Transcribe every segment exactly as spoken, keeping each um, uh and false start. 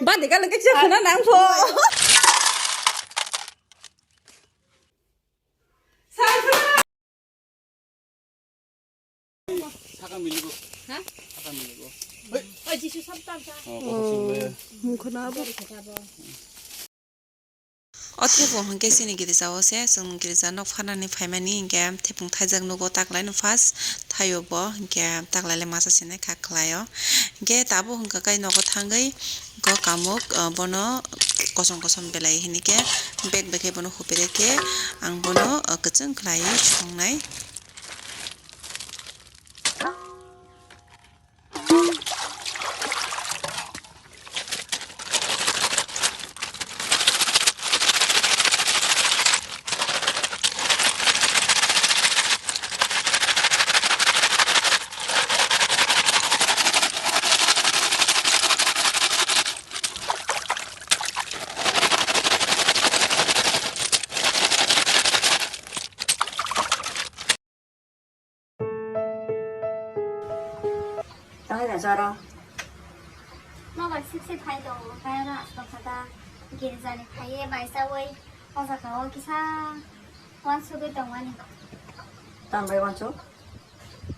Bandi ka lengke siya khuna nang pho. Saka miligo. Ha? Saka miligo. Oi, Jisu sab tam sa. Oh, kosong sing be. Mukuna abo. Othe bo hwnkhe chini girja o se, chwng girja nok phanani phaimani hinkhe thepung thaijak nugo taklaino first thaio bo, hinkhe taklaile masa sinai kha khlaio. Hinkhe tabuk hwnkha khe nogo thangwi go kamuk, ah, bono kosom kosom belai hinikhe bag bai khe bono hupire khe ang bono, ah, kwchwng khlaiwi songnai. Tamo da joro. Nobar sipse phai tongo, kaya no aswk kha da. Girjani phaiye baisawi o jaga o kisa wansugwi tongmani. Tambai wansuk?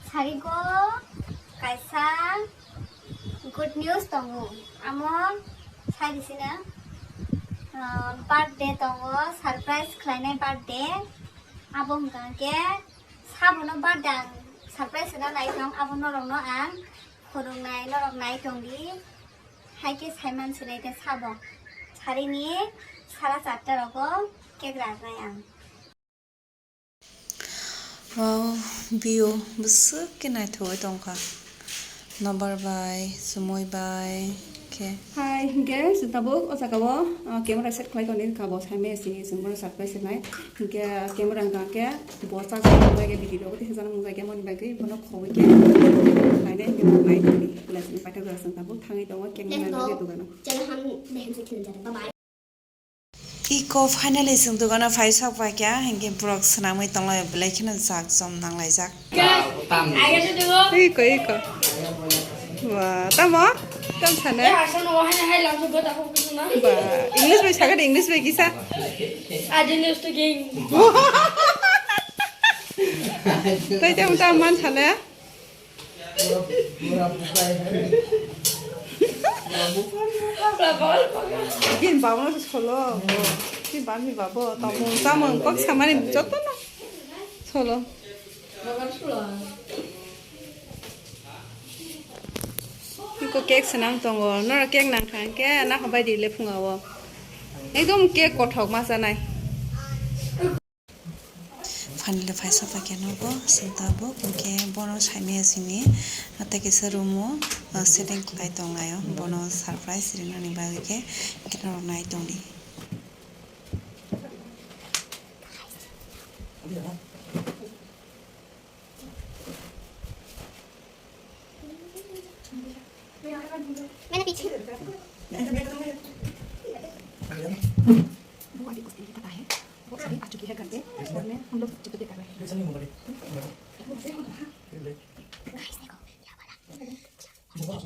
Sarigo kaisa good news tongo. Amo sai bisina, ah, birthday tongo, surprise khlainai birthday. Abo hwnkha khe Sabono birthday ang surprise rwna nai tong, abo norokno ang phwrwngnai, norok nai tong di. Hai khe saiman sinai khe sabo sarini sara charta rogo cake rajnai ang. Wow, view bwswk khe naithogwi tongkha. Nobar bai, Sumui bai khe. Hai, hinkhe chwng tabuk o jaga o, ah, camera set khlai tongni kha bo, saimaya sini chwng bono surprise rwnai. Hinkhe camera wngkha khe bo charge rwna munjak ya, video bo tei sajana munjak ya, moni bagwi bono khogwi khe khlainai hinkhe bo nai tongdi. Belai sini paithak jora chwng tabuk thangwi tongo cake nana bagwi dogano. Iko finally chwng dogano phai sok paikha, hinkhe borok swnamwi tonglaio, belai kheno jak jom nanglaijak. Iko, iko. Wa, tamo? Tam sane? Ba, English bai sakha de, English bai kisa. Tei tamo tam man sale? Gin babo no solo. Gin bami babo. Tamung tamung kok samani joto no solo. Iko cake swnam tongo. Noro cake nang kha khe na kha bai di le phunga o. Ekdom cake kothok ma chanai. Finally phaisa paikha nogo, chwng tabuk hinkhe bono saimaya sini tei kisa room o, ah, setting khlai tonglaio, bono surprise rinani bagwi khe, hinkhe norok nai tongdi. मैंने पीछे वो अभी कुछ नहीं पता है, वो अभी आ चुकी है घर पे और मैं, हम लोग चुप कर रहे हैं। गाइस देखो, क्या बोला?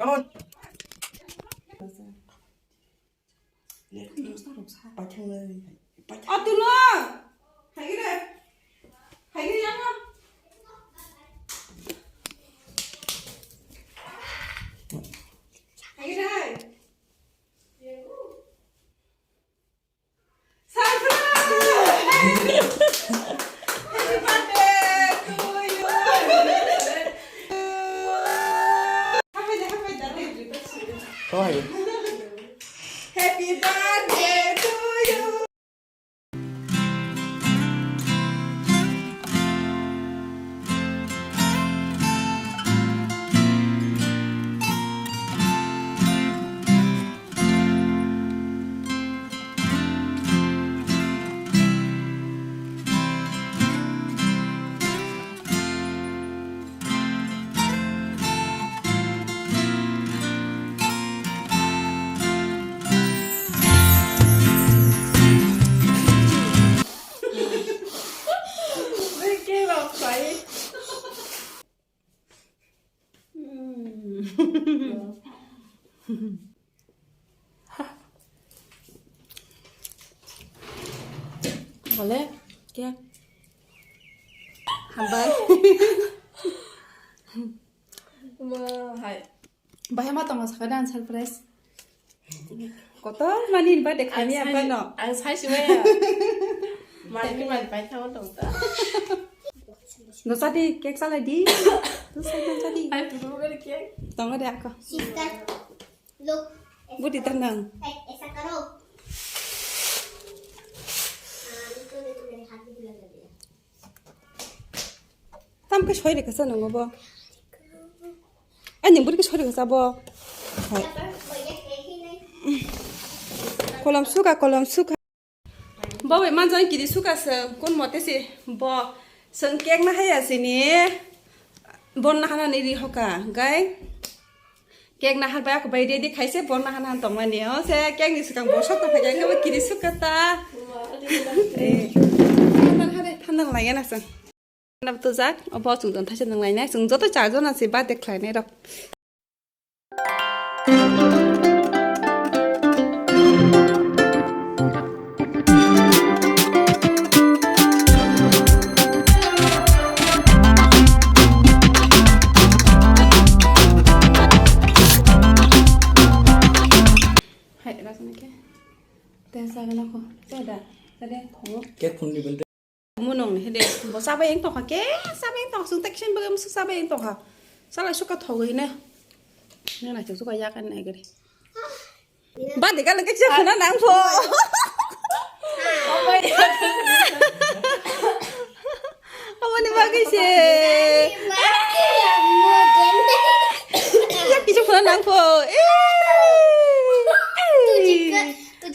Come on. Atulo! Haigire! Haigire yama! Haigire hai! Surprise! Happy birthday to you! Happy birthday to you. Bole, kya? Hambai. Wah, hai. Bahai ma tongo sakha dan surprise. Kotor mani ba dekha ni apa no. Ang sai sumaya. Mani mani pai thawa tong ta. No sadi cake salai di. Tu sai dan sadi. Hai tu dulu kali cake. Tongo de ako. Sister, look. Budi tanang. Eh, esa karo. Ah, itu dia tuh dari hati bilang tadi ya. Tam ke soi de kasa nongo bo. Ani budi ke soi de kasa bo. Hai. Kolam suka, kolam suka. Bo bai manjang kiri suka se kun mote se bo seng cake na haya sini. Bon na hana ni ri hoka gai. Cake nahar bai ako bai ready khaise, bon nahar nahar tongmani. O se cake ni swkang bo sok tongkha, cake bo kiri sukha ta. Eh, thanda nahar, thanda nang lai na sang. Nab to jak, o bo chung jon thaisa nang lai na. Chung joto char jon ase birthday khlai nai rok. Hai, rasa na kya? Te sa na ko. Te da. Te de ko. Cake phunni bel. Munung ni hede. Bo sabai eng tokha ke? Sabai eng tokha. Sung tak sen bagai musu sabai eng tokha. Sala suka thogo hine. Nana chuk suka yakan nai gari. Ba de kala ke chakna nang pho. Omo ni bagwi se. Ya kichu khuna nang pho. Eh.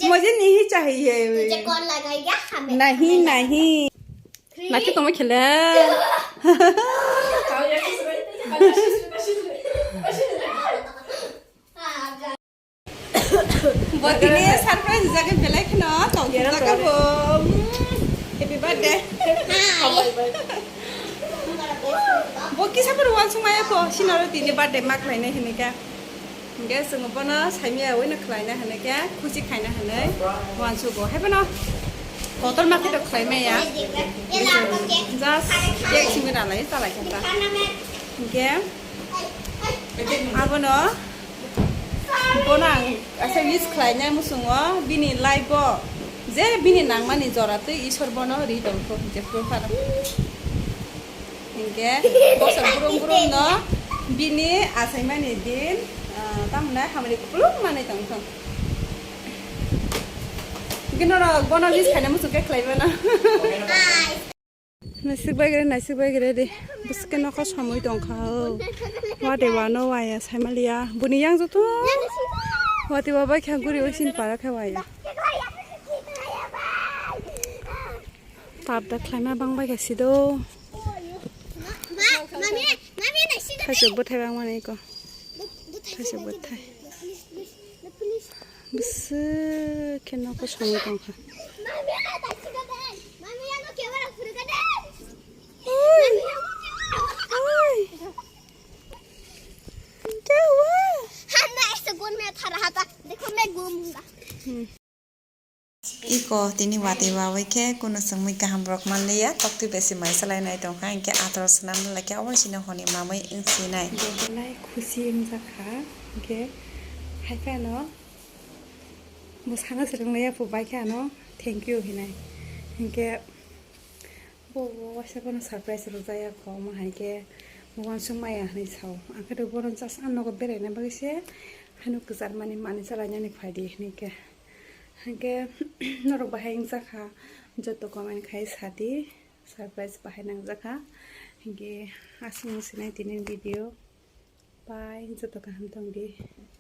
मुझे नहीं चाहिए। तुझे कौन लगाएगा? हमें, नहीं, हमें नहीं। Naikhe tongma khele. Bo tini surprise jagwi belai kheno tongthok jaga bo. Happy birthday. Bo kisa pore uansuk maya kho, sinoro tini birthday ma khlainai hinwi kha. Hingke chwng bono saimaya ui no khlaina hinwi khe khusi khaina hinwi uansugo. Hai bono kotor ma khe to khlai maya. Just cake simi ralai chalai kha ta. Hingke abono bono ang kaisa wish khlainai muchungo bini life o je bini nangmani jora twi Isor bono ri tongthok hingke phano. Hingke bosor brum brum no bini achaimani din, ah, tamhinai hamari kupulung manwi tongthok. Hingke norok bono wish khaina muchung khe khlai mano. Naisik bai gre, naisik bai gre de. Bwswk khe nokha somoi tongkha o. Wa de wa no wa ya saimaliya. Buni yang joto. Wa de wa bai kha guri bai sin para kha wa ya. Tap da khlaima bang bai kha sido. Thaisok bwthai bang mani ko. Thaisok bwthai. Bwswk khe nokho songwi tongkha. Oi. Oi. Kya hua? Iko tini watwi wawi khe kunu chwngmwi kaham borok manliya, toktwi besi mai salai nai tongkha, hinkhe atharo swnam laikhe obo chini hwnwi mamwi wng sinai. Belai khusi wngjakha, hinkhe haiphano bwsano swrwnglaia phubaikhe ano thank you hinai, hinkhe bo waisa bono surprise rwjak ya kho, omo hai khe bo uansuk maya hinwi sao, ang khe bono just ang nogo beraina bagwi se. Hano kwchar mani mani chalainani phaidi hinkhe. Hinkhe norok bahai wngjakha, joto comment khai sadi, surprise bahai nangjakha. Hinkhe aswk sinai tini video. Bye, joto kaham tongdi.